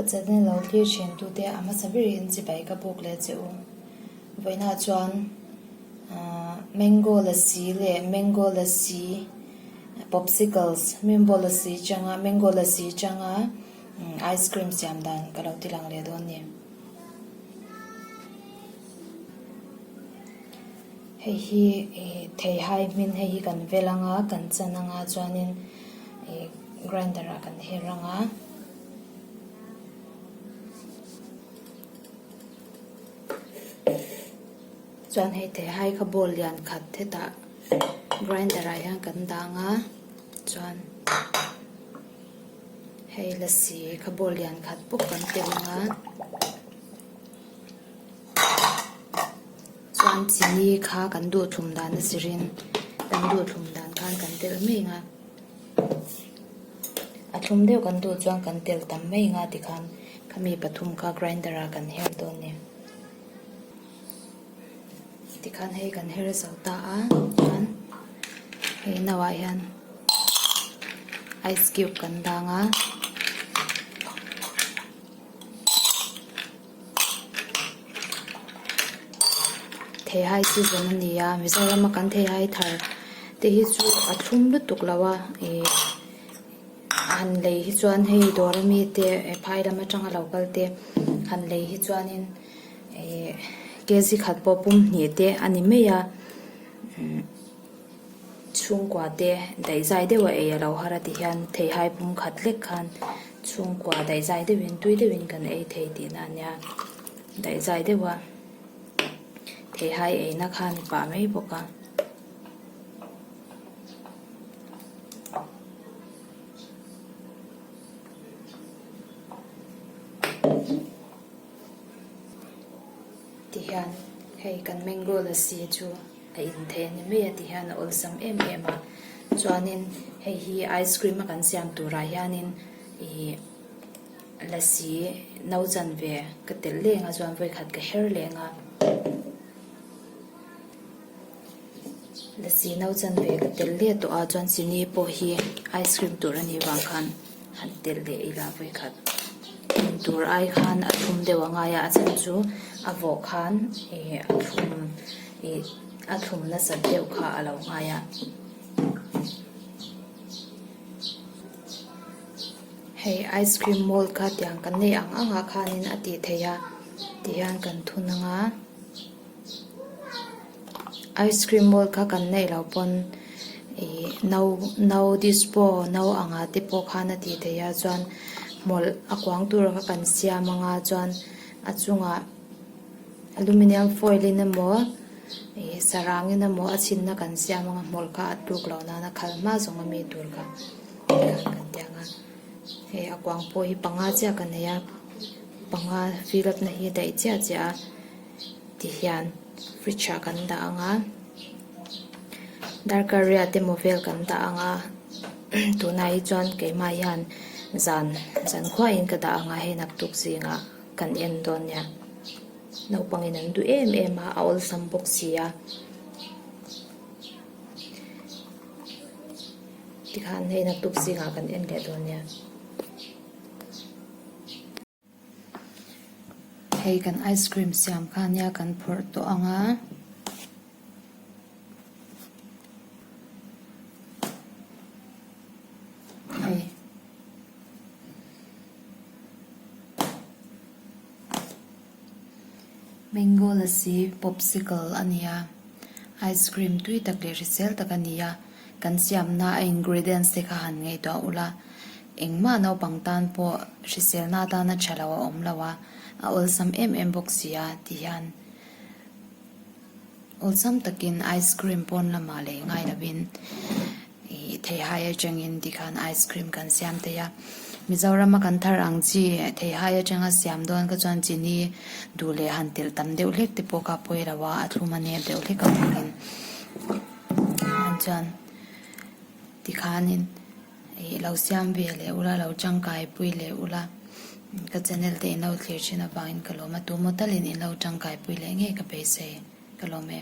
channel lo thlir thin tute a hmasa berin chibai ka buk leh che u. Vawiinah chuan ahh mango lassi leh mango lassi popsicles mango lassi changa mango lassi changa ice cream siam dan ka lo ti lang leh dawn a ni. Hei hi ih theihai hmin hei hi kan vel anga kan chan anga chuanin ih grinder ah kan her anga. Chuan hei theihai kha bowl lian khat hetah grinder ah hian kan dah anga chuan hei lasi kha bowl lian khat bawk kan telh anga. Chuan chini kha kan duh thlum dan a zirin kan duh thlum dan khan kan telh mai ang a, a thlum deuh kan duh chuan kan telh tam mai ang a tikhan khami pathum kha grinder ah kan her dawn a ni. Tikhan hei kan her zo ta a chuan hei no ah hian ice cube kan dang a. Theihai season a ni a Mizoram a kan theihai thar te hi chu a thlum lutuk lo a ih han lei hi chuan hei dawr ami te phai lam atanga lo kal te han lei hi chuanin ih kg khat pawh pum hnih te a ni mai a umm. Chhungkua te daihzai deuh a ei a lo har a ti hian theihai pum khat hlek khan chhungkua daihzai deuhin tui deuhin kan ei thei tihna a nia daihzai deuh a theihai eina kha a ni pah mai bawk a. Ti hian hei kan mango lassi chu a in thei a ni mai a ti hian a awlsam em em a chuanin hei hi ice cream a kan siam turah hianin ihh lassi no chanve ka telh leng a chuan vawikhat ka her leng a lassi no chanve ka telh leh tawh a chuan chini pawh hi ice cream tur a nih vang khan. Han telh leh ila vawikhat in tur ai khan a thlum deuh a ngai a a chhan chu a vawh khan ih a thlum ih a thlum nasat deuh kha a lo ngai a. Hei ice cream mold kha tiang kan nei ang ang ah khanin a tih theih a tihian kan thun ang a. Ice cream mold kha kan neih loh pawn ih no no dispo no anga te pawh khan a tih theih a chuan hmawlh a kuang tur kha kan siam anga chuan a chungah aluminium foil in emaw ih sarang in emaw a chhinna kan siam anga hmawlh kha a tluk loh nan a khal hma zawng ami tur kha kan ti ang a hei a kuang pawh hi panga chiah ka nei a panga fill up na hi a daih chiah chiah a. Tihian fridge ah kan dah ang a darkar riat emaw vel kan dah ang a tunah hi chuan keimah hian zan zan khuahin ka dah ang a hei naktuk zingah kan en dawn nia naupangin an duh em em a a awlsam bawk si a tikhan hei naktuk zingah kan en leh dawn nia. Hei kan ice cream siam kha ania kan phawrh tawh ang a. Hei. Mango lassi popsicle a ni a ice cream tui tak leh hrisel tak a ni a kan siamna a ingredients te kha han ngaihtuah ula. Engmah naupang tan pawh hriselna atana tha lo a awm lo a, a awlsam em em bawk si a ti hian awlsam takin ice cream pawn lamah leh ngai lovin ih theihai atangin tikhan ice cream kan siam thei a. Mizorama kan thar ang chi theihai atanga siam dawn kha chuan chini duh leh han telh tam deuh hlek te pawh kha a pawi lo a, a thlum a nep deuh hlek avangin chuan tikhanin. Ih lo siam ve leh ula, lo tangkai pui leh ula, ka channel te in lo thlir thin avangin ka lawm a, tu maw talin in lo tangkai pui leh ngei ka beisei, ka lawm e.